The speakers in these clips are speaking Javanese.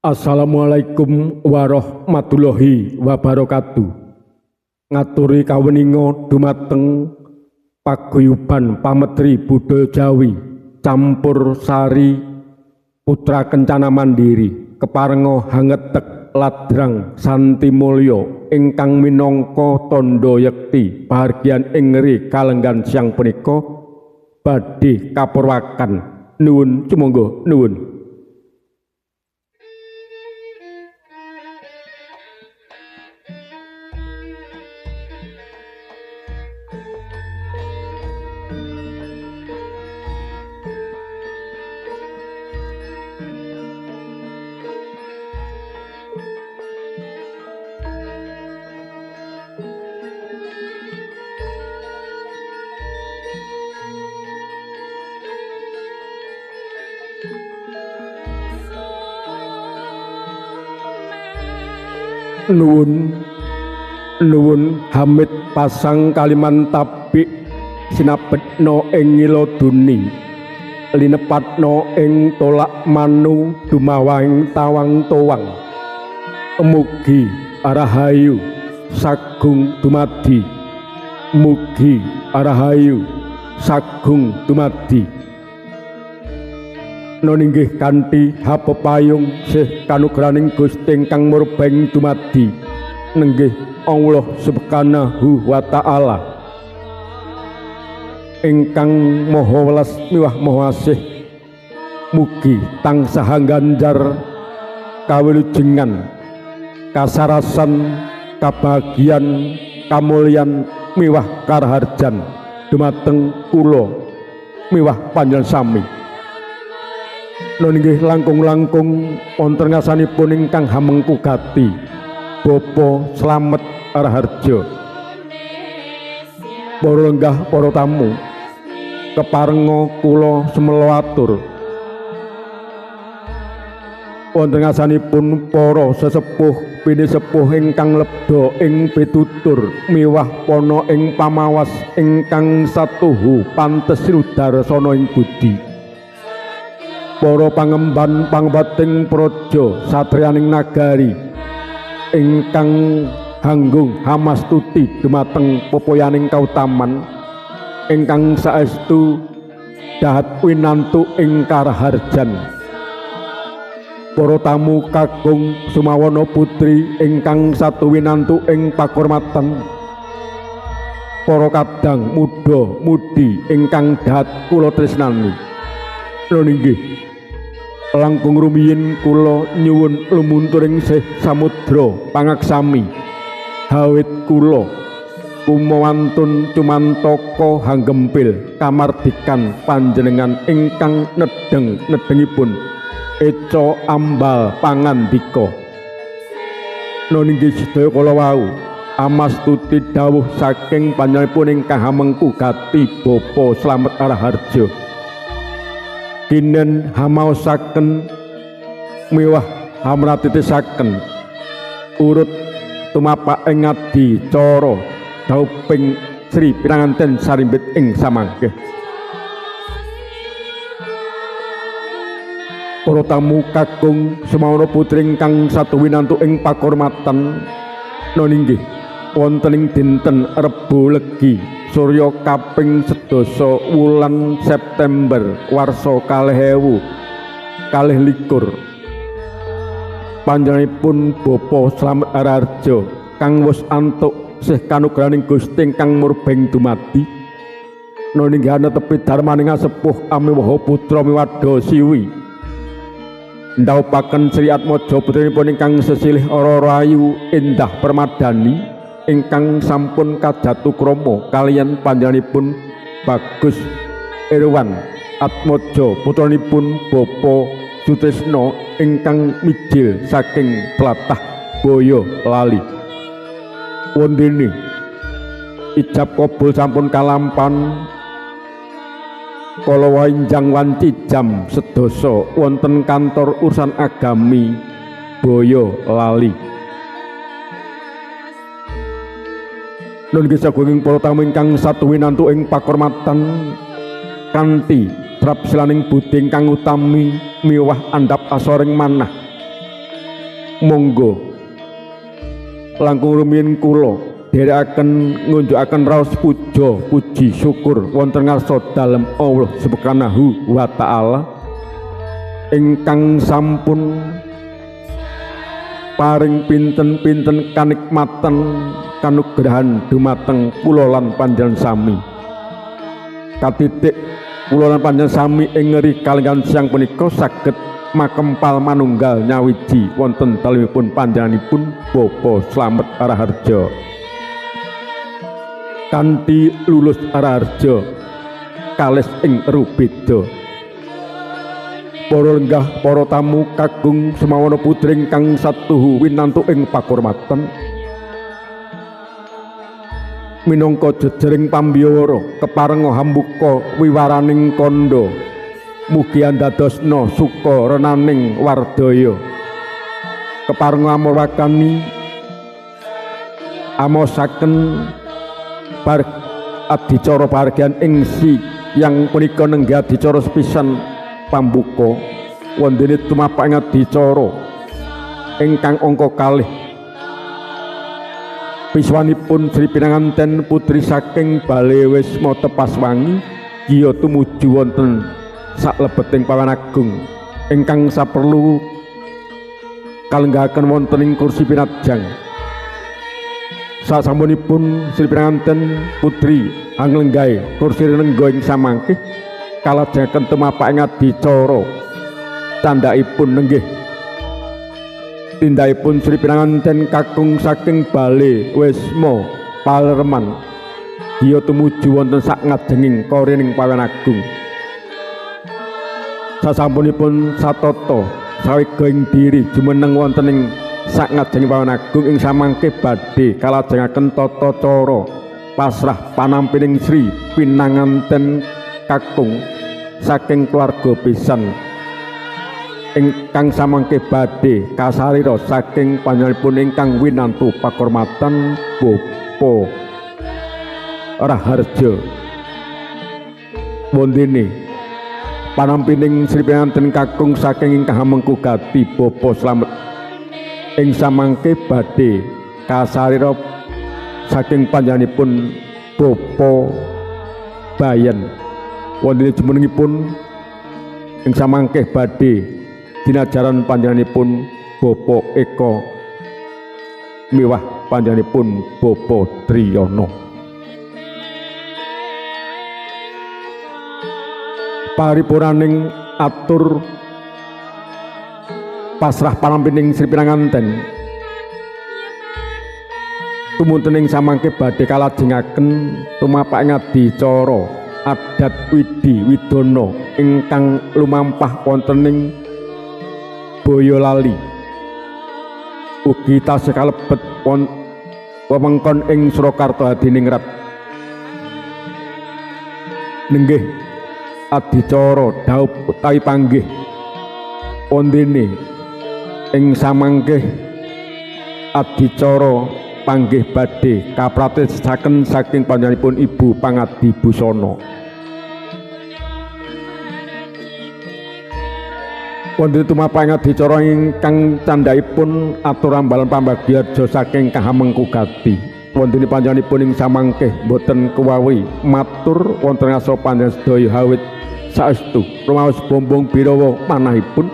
Assalamualaikum warahmatullahi wabarakatuh. Ngaturi kaweninga dumateng paguyuban pametri budaya Jawi campur sari putra kencana mandiri keparenga hangetek ladrang santi mulya ingkang minangka tandha yekti pahargyan ing ngeri kalenggan siang punika badhe kapurwakan. Nuwun sumangga nuwun. Nuwun nuwun Hamid pasang kaliman tabik sinabetna ing ngiladuni linepatna ing tolak manu dumawang tawang towang. Mugi rahayu sagung dumadi, mugi rahayu sagung dumadi. Noninggih kanthi hapepayung sih kanugrahaning Gusti ingkang murbeng dumadi nenggih Allah Subhanahu wa taala ingkang maha welas miwah maha asih. Mugi tansah ganjar kawilujengan kasarasan kabahagian kamulyan miwah karaharjan dumateng kula miwah panjenengan sami. Nggih langkung-langkung wonten ngasanipun ingkang hamengku gati Bapak Slamet Raharjo. Para lenggah para tamu keparenga kula semela atur wonten ngasanipun para sesepuh pinisepuh ingkang lebda ing pitutur miwah pana ing pamawas ingkang satuhu pantes sinudarsana ing budi. Para pangemban pangbating praja satriyaning nagari ingkang hanggung hamastuti dumateng popoyaning kautaman ingkang saestu dahat winantu ing karaharjan. Para tamu kakung Sumawana putri ingkang satu winantu ing pakurmatan. Para kadang muda mudi ingkang dahat kula tresnani. Nggih langkung rumiyin kula nyuwun lumunturing sih samudra pangaksami hawit kula kumawantun cumantaka hanggempil kamardikan panjenengan ingkang nedheng nedhengipun eca ambal pangandika. Nggih sedaya kala wau amastuti dawuh saking panjenenganipun ingkang hamengku gati Bapak Slamet Raharjo. Kinen hamaosaken miwah hamratitisaken urut tumapak ing ngadi cara dauping Sri pinanganten sarimbit ing samangke. Para tamu kakung Sumawana putri ingkang satu winantu ing pakurmatan. Nggih wonten ing dinten Rebo Legi surya kaping sedasa wulan September warsa 2022 panjenenganipun Bapak Slamet Raharjo kang wis antuk sih kanugrahaning Gusti ingkang murbeng dumadi. Nggih anetepi darmaning sepuh amiwaha putra miwadha siwi ndhawuhaken Sri Atmaja putrinipun ingkang sesilih ora ayu endah permadani ingkang sampun kajatu krama kaliyan panjenenganipun Bagus Irwan Atmaja putranipun Bapak Sutrisno ingkang mijil saking tlatah Boyolali. Wondene ijab kabul sampun kalampan kala wainjang wanci jam sedasa wonten kantor urusan agami Boyolali. Nun kisagunging para tamu ingkang satu winantu ing pakurmatan kanthi trapsilaning budi ingkang utami miwah andhap asoring manah. Monggo langkung rumiyin kula dherekaken ngunjukaken raos puja puji syukur wonten ngarsa dalem Allah Subhanahu wa taala ingkang sampun paring pinten-pinten kanikmatan kanugrahan dumateng kula lan panjenengan sami. Katitik kula lan panjenengan sami ing ngeri kalenggan siang punika saged makempal manunggal nyawiji wonten dalemipun panjenenganipun Bapak Slamet Raharja kanthi lulus Raharja kalis ing rubeda. Para lenggah, para tamu kakung semawana putri ingkang satuhu winantu ing pakurmatan, minangka jejering pambiyawara keparenga hambuka wiwaraning kandha, mugi andadosna suka renaning wardaya. Keparenga amurwakani amosaken bar adicara bahagian ing si yang punika nenggih adicara sepisan pambuka wondene tumapak ing adicara ingkang angka kalih. Piswanipun Sri Pinanganten putri saking Bale Wisma Tepas Wangi giya tumuju wonten saklebeting pawan agung ingkang saperlu kalenggahaken wonten ing kursi pinajang. Sasampunipun Sri Pinanganten putri anglenggahe kursi renengga ing samangke kalajengaken tumapak ing adicara candhakipun nenggih tindakipun Sri Pinanganten kakung saking Bale Wisma Palereman giya tumuju wonten sak ngajenging korining pawan agung. Sasampunipun satata sawega ing diri jumeneng wonten ing sak ngajenging pawan agung ing samangke badhe kalajengaken tata cara pasrah panampining Sri Pinanganten kakung saking keluarga besan ingkang samangke badhe kasarira saking panjenenganipun ingkang winantu pakurmatan Bapak Raharja. Wondene panampining Sri Pinanganten kakung saking ingkang hamengku gati Bapak Slamet ing samangke badhe kasarira saking panjenenganipun Bapak Bayan. Wondene jumenengipun ing samangke badhe dinajaran panjenenganipun Bapak Eko miwah panjenenganipun Bapak Triyono. Paripuraning atur pasrah panampining Sri Pinanganten tumunten ing samangke badhe kalajengaken tumapak ing adicara adat widi widana ingkang lumampah wonten ing Boyolali ugi tasih kalebet wewengkon ing Surakarta Hadiningrat. Nenggih adicara dhaup utawi panggih wondene ing samangke adicara panggih badhe kapratisaken saking panjenenganipun Ibu Pangadi Busana. Wonten tumapak ing adicara ingkang candhakipun atur ambalan pambagiyarja saking Kahamengku Gati. Wonten panjenenganipun ing samangke boten kuwawi matur wonten ngasa panjenengan sedaya hawit saestu rumaos bombong birawa manahipun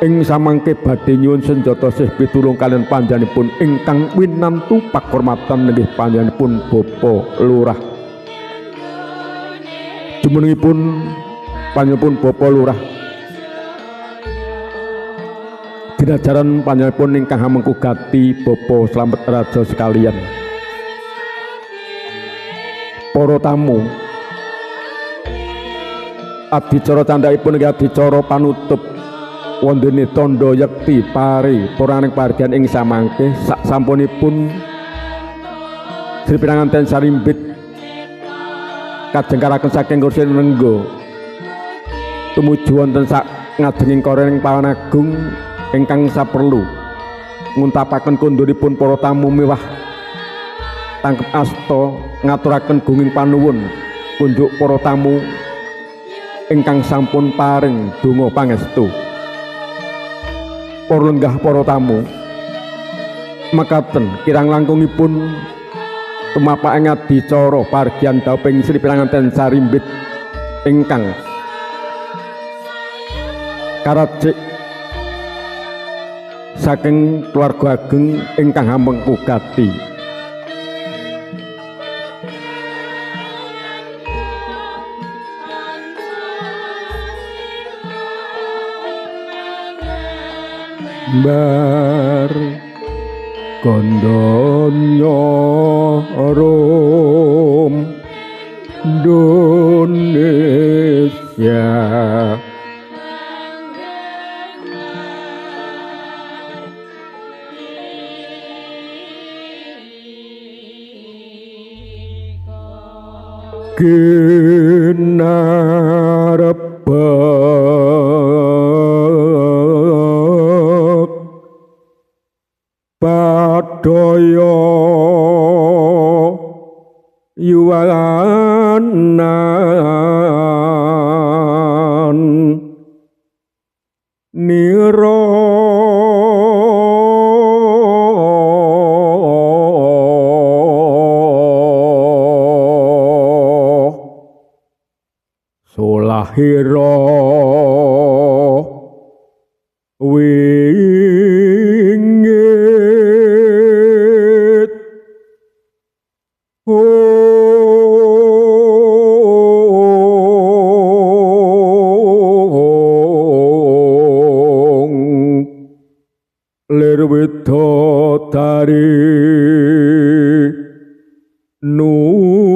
ing samangke badhe nyuwun senjata sih pitulung kaliyan panjenenganipun ingkang winantu pakurmatan nenggih panjenenganipun Bapak Lurah. Jumenengipun panjenenganipun Bapak Lurah dinajaran panjenenganipun ingkang hamengku gati Bapak Slamet Raja sekalian. Para tamu adicara candhakipun inggih adicara panutup wondene tandha yekti pari puraning pahargyan ing samangke sak sampunipun Sri Pinanganten sarimbit kajengkaraken saking kursi rengga tumuju wonten sak ngajenging korening pawan agung ingkang saperlu nguntapaken konduripun para tamu miwah tangkep asta ngaturaken gunging panuwun kunjuk para tamu ingkang sampun paring donga pangestu. para lenggah para tamu. Mekaten kirang langkungipun tumapak adicara pargian dauping Sri Pinanganten Sarimbit ingkang karacik saking keluarga ageng ingkang hamengku gati. Bar kondonyo rum Indonesia. Kinarebek padaya yuwanan nira solahira wingit lir widodari nurun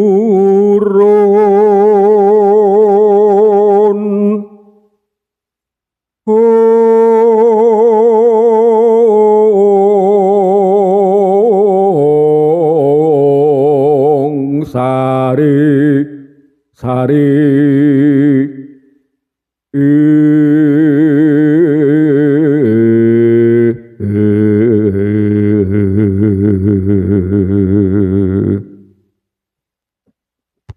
sari sari.